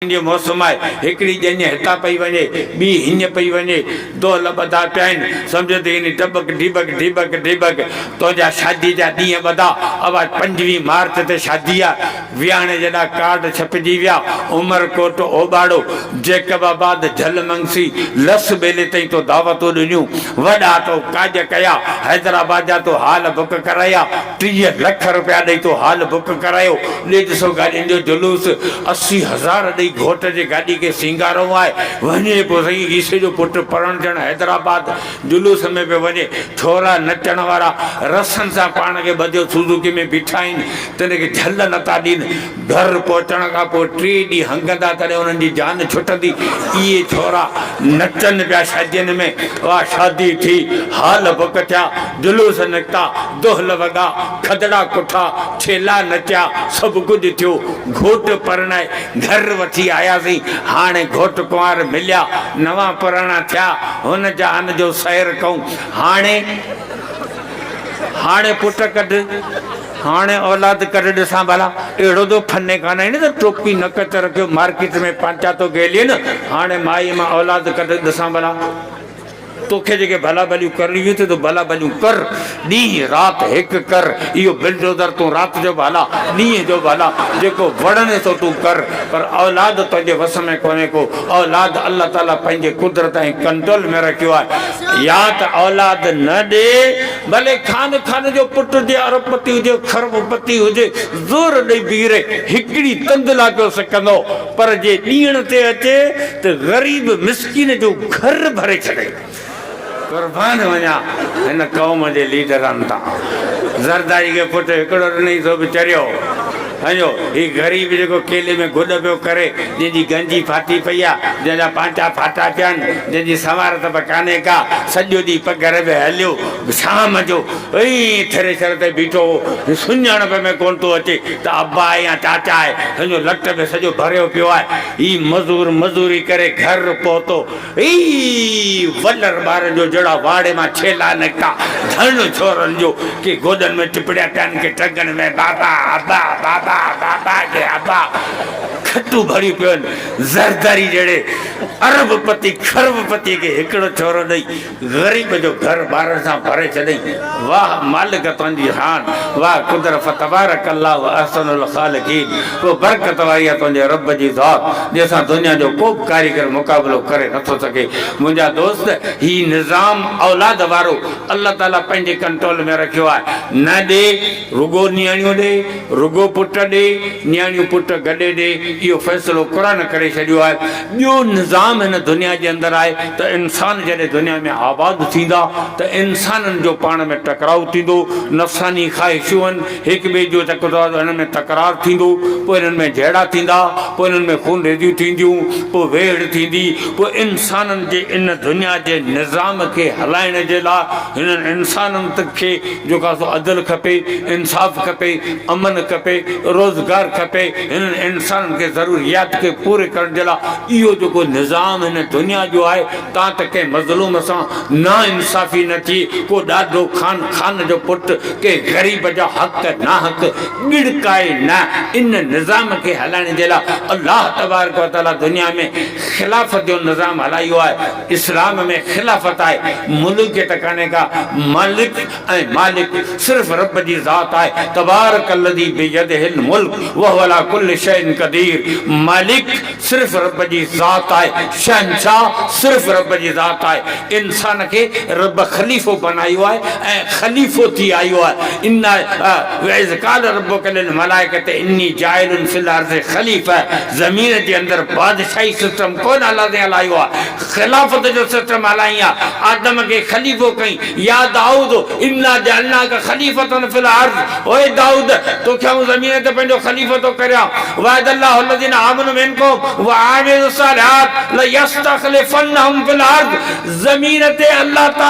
جو موسم آهي، هڪڙي ڄڃ هتان پئي وڃي، ٻي هينئن پئي وڃي، دهل ٻڌا پيا آهن، سمجهه ته يعني ڊٻڪ ڍيٻڪ ڍيٻڪ ڍيٻڪ، تنهنجا شادي جا ڏينهن ٻڌا، اوا 25 مارچ تي شادي آ، ويهاڻي جيڏا ڪارڊ ڇپجي ويا، عمرڪوٽ، اوٻاڙو، جيڪب آباد، جهل منگسي، لس ٻيلي تائين تو دعوتون ڏنيون، وڏا تو ڪاڄ ڪيا، حيدرآباد جا تو هال بڪ ڪرايا، 30 لک رپيا ڏئي تو هال بڪ ڪرايو، ڏيڍ سو گاڏين جو جلوس، 80 هزار ڏئي گهوٽ جي گاڏي کي سينگارڻو آهي، وڃي پيو سائين عيسي جو پٽ پرڻجڻ حيدرآباد جلوس ۾ پيو وڃي، ڇورا نچڻ وارا رسن سان پاڻ کي ٻڌيو سوزوڪي ۾ بيٺا آهن، تن کي جهل نٿا ڏين، گهر پهچڻ کان پوء ٽي ڏينهن هنگندا تڏهن انهن جي جان ڇٽندي، اهي ڇورا نچن پيا شادين ۾، واهه شادي ٿي، هال بڪ ٿيا، جلوس نڪتا، دهل وڳا، کدڙا ڪٺا، ڇيلا نچيا، سڀ ڪجهه ٿيو، گهوٽ پرڻائي گهر وٺي آياسين، هاڻي گهوٽ ڪنوار مليا، نوان پراڻا ٿيا، هن جهان جو سير ڪئون، هاڻي هاڻي پٽ ڪڍ، هاڻي اولاد ڪڍ ڏسان ڀلا، اهڙو تو فني ڪانه آهين نه ته ٽوپي نڪ تي رکيو مارڪيٽ ۾ پانچا ٿو گهلين، هاڻي مائي مان اولاد ڪڍ ڏسان ڀلا. توکي جيڪي ڀلا ڀليون ڪرڻيون هيون تون ڀلا ڀليون ڪر، ڏينهن رات هڪ ڪر، اهو بلڊوزر تون رات جو به هلا، ڏينهن جو به هلا، جيڪو وڻين سو تون ڪر، پر اولاد تنهنجي وس ۾ ڪونهي ڪو، اولاد الله تعاليٰ پنهنجي قدرت ۽ ڪنٽرول ۾ رکيو آهي، يا ته اولاد نه ڏي، ڀلي خان خان جو پٽ هجي، ارب پتي هجي، خرب پتي هجي، زور ڏئي بيهي هڪڙي تند لاء پيو سڪندو، پر جي ڏيڻ تي اچي ته غريب مسڪين جو گهر ڀري ڇڏي. قربان وڃان هن قوم جي ليڊرن تان. زرداري کي پٽ هڪڙو ڏنئي سو به چريو. سمجهو هي غريب جيڪو ڪيلي ۾ گڏ پيو ڪري، جنهن جي گنجي ڦاٽي پئي آ، جنهن جا پانچا ڦاٽا پيا آهن، جنهن جي سنوارت به ڪانهي ڪا، سڄو ڏينهن پگهر ۾ هليو، شام جو ائين ٿريشر تي بيٺو هو، سڃاڻپ ۾ ڪونه ٿو اچي ته ابا آهي يا چاچا آهي، سمجهو لٽ به سڄو ڀريو پيو آهي. هي مزور مزوري ڪري گهر پهتو. هي ولر ٻارن جو جهڙا واڙي مان ڇيلا نڪتا، ڌڻ ڇورن جو، ڪي گوڏن ۾ ٽپڙيا پيا آهن، ڪي ٽنگن ۾، بابا ابا بابا بابا ڪي ابا، کٽون ڀريون پيون آهن. زرداري جهڙي ارب پتي کرب پتي کي هڪڙو ڇورو ڏئي غريب جو گهر ٻارن سان ڀري ڇڏئين. واهه مالڪ تنهنجي شان، واهه قدر فتبارڪ الله احسن الخالقين پوء برڪت واري آهي تنهنجي رب جي ذات جنهن سان دنيا جو ڪو به ڪاريگر مقابلو ڪري نٿو سگهي. منهنجا دوست هي نظام اولاد وارو الله تعالي پنهنجي ڪنٽرول ۾ رکيو آهي نه ڏي رڳو نياڻيون ڏي رڳو پٽ ڏي نياڻيون پٽ گڏي ڏي اهو فيصلو قرآن ڪري ڇڏيو آهي. ٻيو نظام هن دنيا جي اندر آهي ته انسان جڏهن دنيا ۾ آباد ٿيندا ته انسانن جو پاڻ ۾ ٽڪراء ٿيندو، نفساني خواهشون هڪ ٻئي جو انهن ۾ تڪرار ٿيندو، پوء انهن ۾ جهيڙا ٿيندا، پوء انهن ۾ خونريزيون ٿينديون، پوء ويڙهه ٿيندي، پوء انسانن جي ان دنيا جي نظام کي هلائڻ جي لاء هنن انسانن کي جيڪو آهي سو عدل کپي، انصاف کپي، امن کپي، روزگار کپي، هنن انسانن کي ضروريات کي پوري ڪرڻ جي لاء اهو جيڪو نظام هن دنيا جو آهي تان ته ڪنهن مظلوم سان ناانصافي نه ٿئي، ڪو ڏاڍو خان خان جو پٽ ڪنهن غريب جا حق ناحق ڳڙڪائي نه، ان نظام کي هلائڻ جي لاء الله تبارڪ وتعاليٰ دنيا ۾ خلافت جو نظام هلايو آهي، اسلام ۾ خلافت آهي، ملوڪيت ڪانهي ڪا، ملڪ ۽ مالڪ صرف رب جي ذات آهي، تبارڪ الذي بيده الملڪ وهو علي ڪل شيء قدير، مالڪ صرف رب جي ذات آهي، شهنشاهه صرف رب جي ذات آهي، انسان کي رب خليفو بنايو آهي ۽ خليفو ٿي آيو آهي، ان واذ قال ربک للملائڪة اني جاعل في الارض خليفه، زمين جي اندر بادشاهي سسٽم ڪونه الله سائين هلايو آهي، خلافت جو سسٽم هلائين ها، آدم کي خليفو ڪئين، يا دائود انا جعلناک خليفة في الارض، اي دائود توکي آئون زمين تي پنهنجو خليفو ٿو ڪريان، وعد الله الذين آمنوا منڪم وعملوا الصالحات ليستخلفنهم في الارض، زمين تي الله تعالي.